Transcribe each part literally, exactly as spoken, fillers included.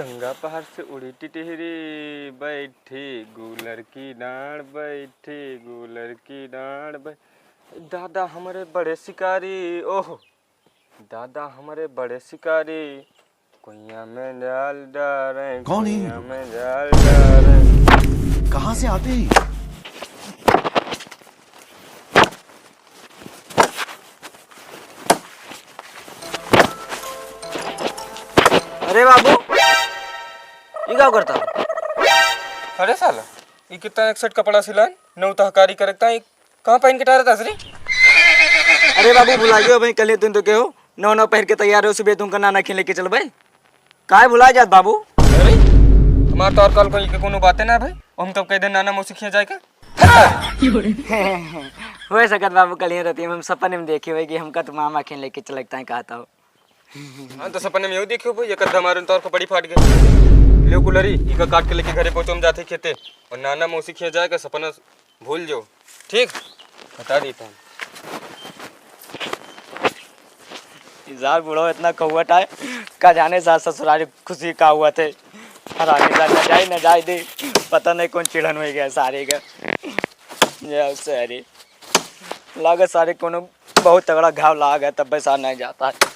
गंगा पहाड़ से उड़ी टिटहरी, बैठी गूलर की डांड, बैठी गूलर की डांड, बै-, दादा हमरे बड़े शिकारी, ओहो, दादा हमरे बड़े शिकारी, कुइयां में जाल डारे, कौन है ये कुइयां लोग? में जाल डारे। कहाँ से आते हैं? अरे बाबू, ई का करता? अरे साला, ई कितना एक सेट कपड़ा सिलान, नौ तहकारी करता, ई कहाँ पहन के टहरत हस रे? अरे बाबू, भुलाइयो भाई, कल तुम तो कहो, नौ नौ पहन के तैयार हो, सुबह तुमका नाना खियाँ लेके चलबे। काहे भुला जात बाबू? अरे, हमार तो और कल कोई के कोनो बातें ना भाई, हम तब कह दे नाना मौसी खियाँ जाए के। हो सकत बाबू, कल ही रहती हम सपने में देखे हुए कि हमका तो मामा खियाँ लेके चलता है, कहता हो। हाँ, तो सपने में यहू देखियो भाई, एक अद्धा मारे तो और खोपड़ी फाट गए। ले कुलरी, इका काट के लेके घरे पहुँचो, हम जाते खेते। और नाना मौसी खियाँ जाए का सपना भूल जो, ठीक? बता देता हूँ। इजार बूढ़ो इतना कौवट है, का जाने सास ससुराल खुशी का हुआ थे। हरामी सा न जाए, न जाए दे, पता नहीं कौन चिढ़न हो गया सारे का। ये सारे लागत सारे कोनो बहुत तगड़ा घाव लाग है, तब सार नहीं जाता है।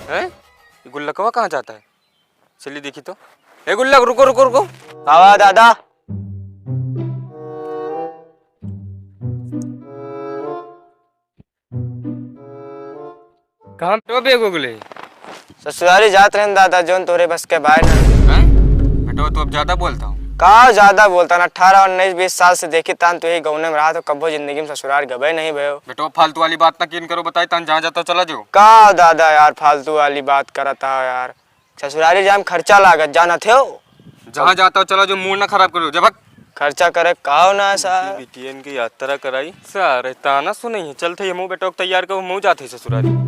हैं? ये गुल्लकवा कहाँ जाता है? चलिए देखी तो। ए गुल्लक, रुको, रुको, रुको। आवा दादा। कहाँ पे हो बेगुगले? ससुरारी जात रहन दादा, जोन तोरे बस के बाय ना। हैं? बेटवा, तू अब ज्यादा बोलता हो। का ज्यादा बोलता ना, अठारह, उन्नीस, बीस साल से देखी तान तू यही गौने में रहा, तो कब्बो जिंदगी में ससुरार गबे नहीं भयो। बेटवा, फालतू वाली बात ना कीन करो, बताई तान जहाँ जाता हो, चला जाओ। का दादा यार, फालतू वाली बात करत हो यार। ससुरारी जाए में खर्चा लागत, जानत हो? जहाँ जाता हो चला जाओ, मूड ना खराब करो, जा भग। खर्चा करे का हो ना सार। बिटियन की यात्रा कराई। सारे ताना सुनई है, चलते ही मुँह बेटोक तैयार करो, मुँह जाते ससुरारी।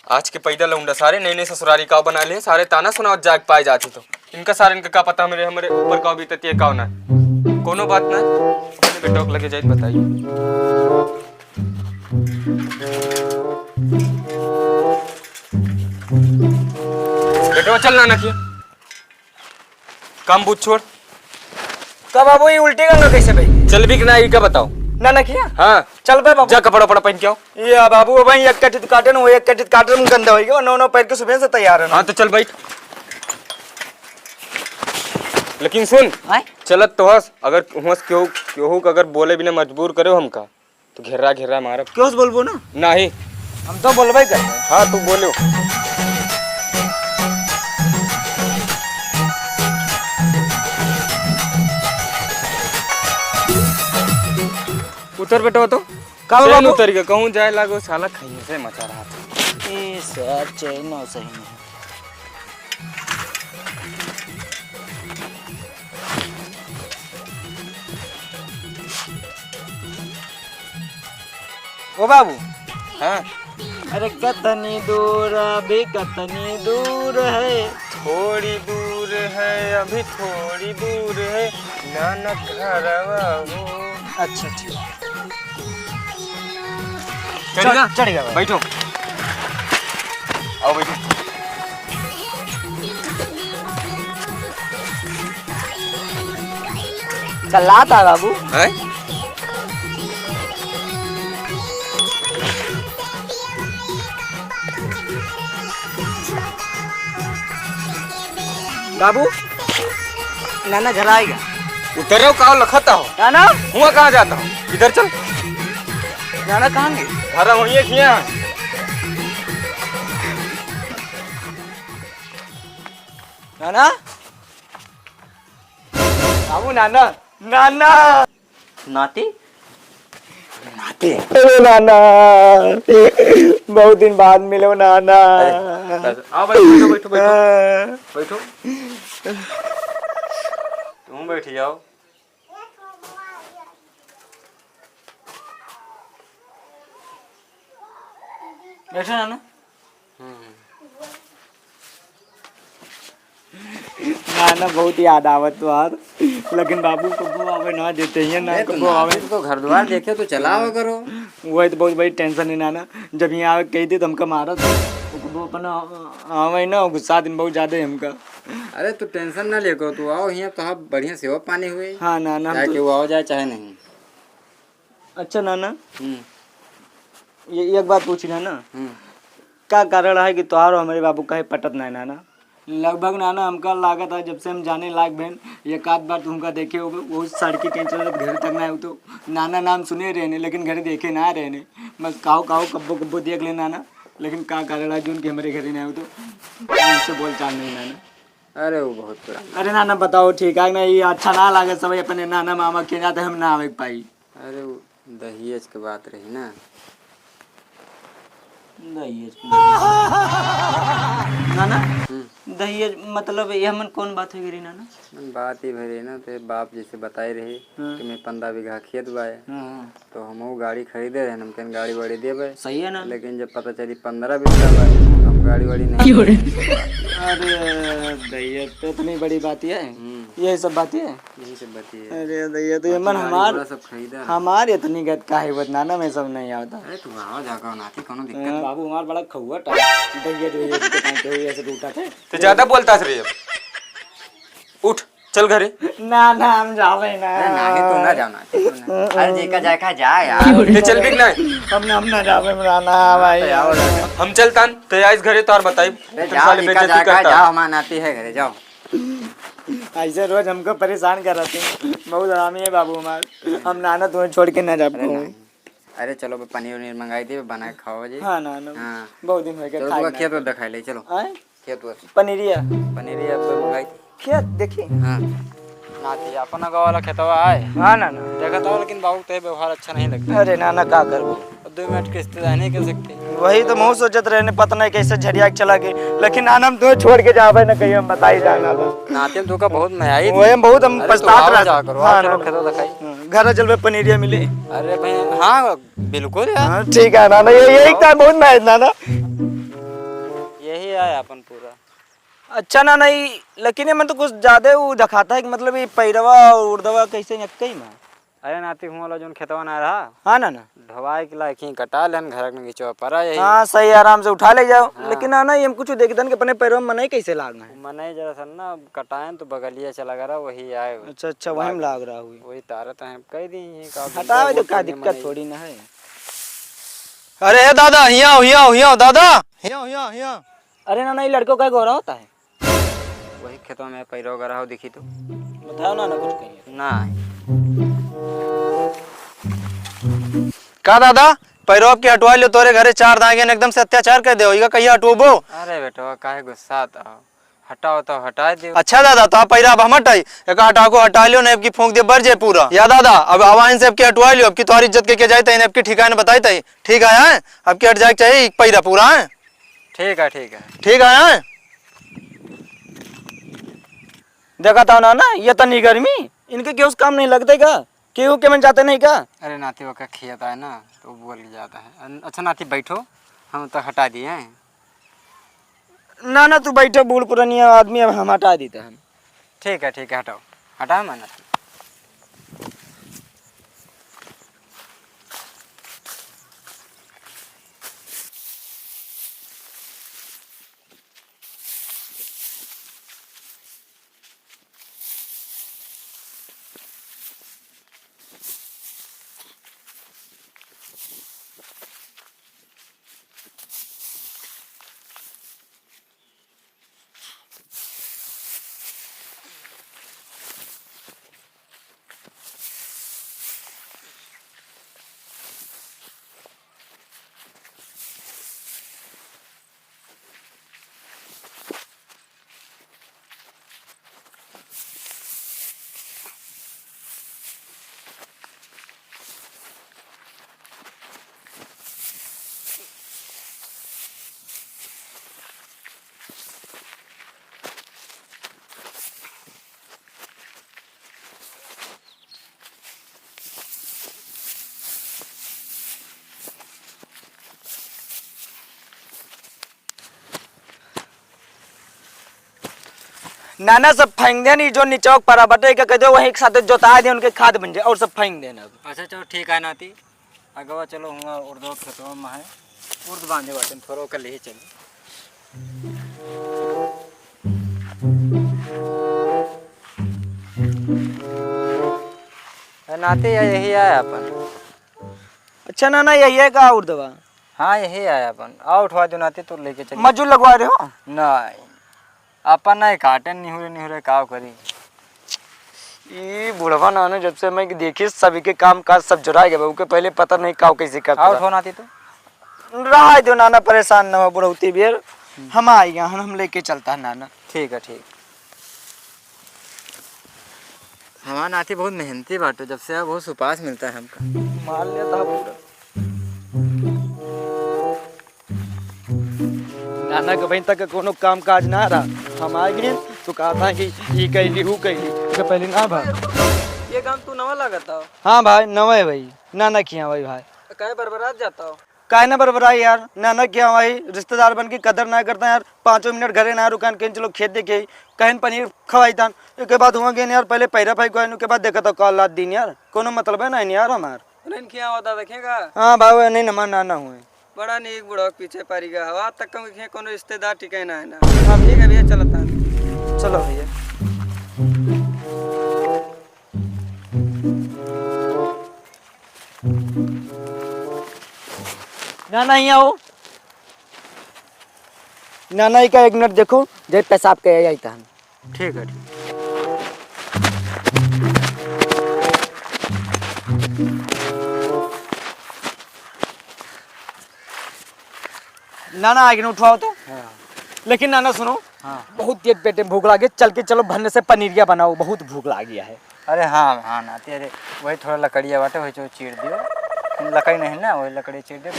आज के पैदा लौंडा सारे नए नए ससुरारी काव बना ले, सारे ताना सुनावत जाग पाए जाती तो इनका सारे इनका का पता हमरे, हमरे ऊपर काव बीतती है काव ना। कोनो बात ना, अपने बेटोक लगे जाइत बताई। बेटो चल ना नखिया। काम बुझ छोड़। का बाबू, ये उल्टी गंगा कैसे बही? चलबी कि ना, ई का बताओ? ना, ना किया? हाँ। चल बे बाबू। जा कपड़ा उपड़ा पहन के आओ। ये बाबू, अब एक कटित काटन, वो एक कटित काटन में गंदा होई गयो, नौ नौ पैर के सुबह से तैयार है ना। हाँ, तो चल बैठ। लेकिन सुन, आय? चलत तो हस, अगर हुआ से केहू, केहू के अगर बोले बिना मजबूर करे हमका, तो घेर्रा घेर्रा मारब। क्यों से बोलबो ना? नाही। हम तो बोलबे कर। हाँ, तू बोलो। उतर बेटवा तो। का चैन बाबू? उतर गया, कहूँ जाए लागो, साला खैनी से मचा रहा था। ए सर, चैन सही नहीं। ओ बाबू। हाँ। अरे कतनी दूर, अभी कतनी दूर है। थोड़ी दूर है, अभी थोड़ी दूर है, नानक घरवा हो। अच्छा, ठीक। चढ़ गया? चढ़ गया भाई। बैठो। आओ बैठो। चलाता बाबू। हैं? बाबू, नाना घर आएगा। उतरो का लखता हो? नाना। हुआ कहाँ जाता हो? इधर चल। नाना कहाँ गए? घर होइए किया? नाना? बाबू, नाना। नाना। नाती? अरे नाना, बहुत दिन बाद मिलो नाना। अरे, बस, आओ, बैठो, बैठो, बैठो, बैठो। तुम बैठ जाओ। बैठो नाना। हम्म। नाना, बहुत याद आवत तोहार, लेकिन बाबू कबो आवे ना देते हैं ना, अरे, तो कबो आवे। नाना, तो घर द्वार देखे तो चला आवे करो। वही तो बहुत बड़ी tension है नाना, जब यहाँ आवे कही दे तो हमका मारत, वो कबो अपना आवे ना, गुस्सा दिन बहुत ज्यादा है हमका। अरे, तू tension ना लेको, तू आओ यहाँ, तो आप बढ़िया सेवा पानी हुए। हाँ नाना, हम चाहे तो केहू आओ जाए, चाहे नहीं। अच्छा नाना, हम्म। ये एक बात पूछी नाना, हम्म। का कारण है कि तोहार और हमरे बाबू काहे पटत नाहीं नाना? लगभग नाना हमका लागत है जब से हम जाने लाग भेन, एक आध बार तुमका देखे होबे, वो सड़की कहीं चलत घर तक ना हो तो नाना नाम सुने रहने, लेकिन घर देखे ना रहने। बस काहो काहो कब्बो कब्बो देख ले नाना, लेकिन का कारण है जोन कि हमरे घरे ना हो तो उनसे बोल चाल नहीं नाना। अरे वो बहुत पुराना। अरे नाना बताओ ठीक है ना, ये अच्छा ना लागे सब अपने नाना मामा के जाते हम ना आवे के पाई। अरे, वो दहेज के बात रही ना। दहेज के बात। नाना, हम्म। दहेज मतलब ये हमन कौन बात हो गई रही नाना? बात ही भरी ना, तो बाप जैसे बताए रही हाँ। कि मैं पन्द्रह बीघा खेत बाए, हाँ, हाँ। तो हम वो गाड़ी खरीदे रहे, हम कहन गाड़ी वाड़ी देबे। सही है ना? लेकिन जब पता चली पन्द्रह बीघा बाए, तो हम गाड़ी वाड़ी नहीं क्यों रे? देबे। अरे दहेज तो इतनी बड़ी बात है, हम्म। यही सब बात है। यही सब बतिए। अरे दैया, तो ये मन हमार, सब खरीदा है। हमार इतनी गत काहे बदनाना में सब नहीं आवता। अरे तू आवा जा कहो नाती, कोनो दिक्कत? हाँ। बाबू हमार बड़ा खौवट है। दैया जो ये तो काहे के ऐसे टूटा थे। तो ज्यादा बोलता रे अब। उठ, चल घरे। ना, ना, हम जावे ना। अरे नाही, तू ना जाओ नाती, तू ना। अरे जेका जाए का जा यार। ले चल भी नहीं। हम ना, हम ना जावे ना, ना भाई। तो आओ ना। हम चलतान, तो आइस घरे तो और बताई। अरे फिर जाओ, साले जेका बेइज्जती जाए का करता। जाओ, हमार नाती है घरे, जाओ। ऐसे रोज हमको परेशान करत हैं। बहुत हरामी है बाबू हमार। हम नाना तुम्हें छोड़ के ना जा अरे पाऊँ। नहीं। अरे चलो, बे पनीर उनीर मंगाई दे, बना के खाओ जी। हाँ नाना, हाँ। बहुत दिन हो गया चलो, खाए तुमका ना। खेत वेत दिखाई ले, चलो। आए? खेत वेत। पनीरिया। पनीरिया पे मंगाई थी। खेत देखी? हाँ। नाती, अपना गाँव वाला खेतवा आए। हाँ नाना। देखा था, लेकिन बाबू ते व्यवहार अच्छा नहीं लगता। अरे नाना, का करबो? अब दो मिनट के रिश्तेदार नहीं कर सकते। वही तो मैं सोचत रहे, पता नहीं कैसे झरिया के चला गए, लेकिन नाना हम तुम्हें छोड़ के जावे ना कहीं, हम बताई जाना था। नाते में तुमका बहुत मया आई थी। वही हम बहुत हम अरे, पछतात तो आओ रहा जा था। करो, हाँ, आओ, चलो, नाना। खेतवा दिखाई। हाँ, घर चलबे, पनीरिया मिले। अरे भाई, हाँ, बिल्कुल यार। हाँ, ठीक है नाना, ये, यही टाइम बहुत मया है नाना। यही आया अपन पूरा। अच्छा नाना, ई लेकिन ये मन तो कुछ ज्यादा वो दिखाता है कि मतलब ये पैरवा और उर्दवा कैसे यक्कई में। अरे नाती, हुआं वाला जोन खेतवा ना रहा, हाँ नाना। ढवाई के लायक ही कटा लेन, घर के नीचे परा यही। हाँ, सही, आराम से उठा ले जाओ। हाँ। लेकिन नाना, ये हम कुछ देखतन कि अपने पैरवा में मनई कैसे लाग है। मनई जरा सा ना कटाएन तो बगलिया चला गया, वही आए। अच्छा, अच्छा, वही में लाग रहा हुई। वही तारत हैं, कह दी ये का हटावे तो का दिक्कत थोड़ी ना है। अरे हे दादा, हिया, हिया, हिया, दादा, हिया, हिया, हिया। अरे नाना, ये लड़को का गोरा होता है? वही खेतवा में पैरो गरा हो, देखी तो। बताओ ना, ना कुछ कहिए। ना। का दादा, पैरो आपके हटवा लियो, तोरे घरे चार दागिन एकदम से अत्याचार कर दे, इका कहिया हटवबो? अरे बेटवा, काहे गुस्सा आता हो? हटाओ तो हटाए दियो। अच्छा दादा, तो आप पैरा अब हम हटाई, एका हटाको हटा लियो, नहीं आपकी फूंक दे बर जे पूरा। या दादा, अब आवा इनसे आपकी हटवा लियो, आपकी तोहार इज्जत के, के जाए तई, आपकी ठिकाने बताई तई। ठीक है, हैं? आपकी हट जाए के चाहिए, एक पैरा पूरा है। ठीक है, ठीक है। ठीक है, हैं? देखा था ना, ना, ये तनी गर्मी, इनके केहू से काम नहीं लगते का? केहू के मन जाते नहीं का? अरे नाती, ओका खेत आए ना, तो बोल जाता है। अन-, अच्छा नाती, बैठो, हम तो हटा दिए हैं। ना, ना, तू बैठो, बूढ़ पुरानिया आदमी, अब हम हटा देते हैं। ठीक है, ठीक है, हटाओ, हटाओ, मैं नाती। नाना, सब फेंक देन, ई जो निचवा परा बटे, का कह दो, वहीं एक साथ जोता दे, उनके खाद बन जाए, और सब फेंक देन अब। अच्छा, चलो, ठीक है नाती, अगवा चलो, हुआ उर्दवा खेतवा में है, उर्द बांधे बाटे, थोड़ा ओकर ले चलो। ए नाती, या यही आया अपन। अच्छा नाना, यही है का उर्दवा? हाँ, यही आया अपन। आओ, उठवा दो नाती, तू लेके चल। मजूर लगवा रहे हो? नहीं, अपन नहीं काटे, निहुरे निहुरे काव करी। ई बुढ़वा नाना, जब से मैं देखी, सभी के काम काज सब जुराए गए, ओके पहले पता नहीं काव कैसे करता आओ, था। उठवा नाती तू। रहा दो नाना, परेशान न हो, बुढ़ौती बेर हम आई गया, हम लेके चलता है नाना। ठीक है, ठीक। हमार नाती बहुत मेहनती बाटो, जब से आया बहुत सुपास मिलता है हमका। मार लेता है पूरा। नाना के बहिन तक कोनो काम काज ना रहा, हम आ गए तो कहा था कि ई कैली, ऊ कैली, तो पहले ना भाई। ये काम तू नवा लागत हो? हाँ भाई, नवा है भाई, नाना किया भाई भाई। तो काहे बरबरात जाता हो? काहे ना बरबराई यार, नाना किया भाई रिश्तेदार बन के कदर ना करता यार, पाँचों मिनट घरे ना रुकान, कहीं चलो खेत देखे, कहीं पनीर खवाई तान, एक बाद हुआ गए यार, पहले पैरा फाई को आइन, के बाद देखा था कॉल रात दिन यार, कोनो मतलब है ना यार हमार। उन्हें किया होता देखेगा? हाँ भाई, वो नहीं हमार नाना हुए। बड़ा नीक बुढ़वा के पीछे पड़ी गया, हवा तक कम के कोनो रिश्तेदार टिके ना है ना। हाँ। ठीक है भैया, चलता है। चलो भैया। ना, ना, यहाँ आओ। ना, ना, इका एक मिनट देखो, जे पेशाब के आई तहन। ठीक है, ठीक। ना, ना, आगे न उठवाओ तो। हाँ। लेकिन ना, ना, सुनो। हाँ। बहुत तेज पेटे में भूख लागे, चल के चलो भन्ने से पनीरिया बनाओ, बहुत भूख लागी है। अरे हाँ, हाँ नाती, अरे वही थोड़ा लकड़िया बाटे, वही जो चीर दियो। लकड़ी नहीं ना, वही लकड़ी चीर दियो।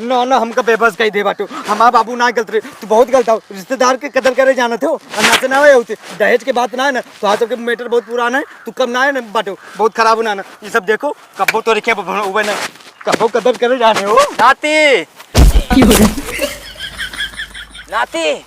ना, ना, हमका बेबस कही दे बाटू। हमार बाबू ना गलत रहे, तू बहुत गलत हो। रिश्तेदार के कदर करे जानत हो, और ना से ना होए होते। दहेज के बात ना है ना, तो आज सबके मैटर बहुत पुराना है, तू कम ना है ना बाटू, बहुत खराब हो ना ना। ये सब देखो, कब्बो तो रखे उबे ना, कब्बो कदर करे जाने हो। नाती। नाती।